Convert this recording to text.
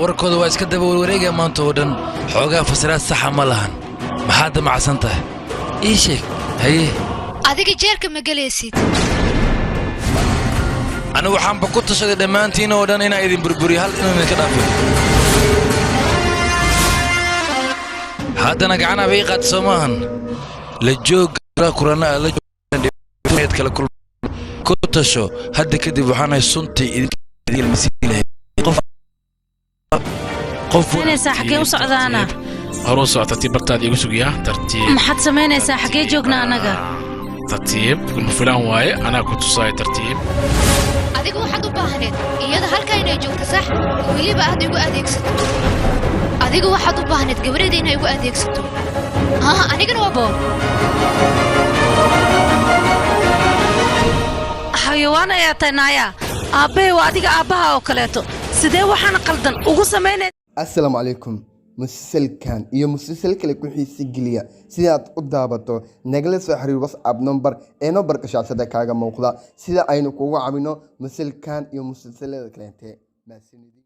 Warkooda waa iska daba warwareegaya maanta oo dhan. Xoogaa fasiraad saxa ma lahan. Maxaad damacsan tahay? Ii sheeg, haye. Adiga jeelka ma gelaysid. Anigu waxaanba ku tashaday dhammaantiin oo dhan inaan idin burburiyo, hal inaan idinka dhaafin. Haddana gacanaba ii qaad, soo maahan? La joog kurana la kala kul ku tasho. Hadda kadib waxaanahay suntii idinka ilmasiin lahayd. Qof qof Samaynaysaa? Xaggee u socdaana? Horuu soco, tartiib, bartaada igu sugiyaa, tartiib. Maxaad samaynaysaa? Xaggee joognaa annaga? Tartiib, ma filaan waaye, anaa ku tusaayo, tartiib. Adiga waxaad u baahneed iyada halkaa inay joogto, sax? Weliba aad igu adeegsato. Adiga waxaad u baahneed gabadheeda inay igu adeegsato. Haa, anigana waa Bo xayawaan ayaa tahay, naaya. Aabbahay waa adiga aabbaha oo kaleeto. Sidee waxaana qaldan ugu samaynay? Assalaamu calaykum. Musalsalkan iyo musalsal kale ku xiisi geliya sidaad u daabato, nagala soo xiriir WhatsApp number ee numberka shaashada kaaga muuqda, sida aynu kugu cabino musalsalkan iyo musalsalada kaleente. Mahadsanidin.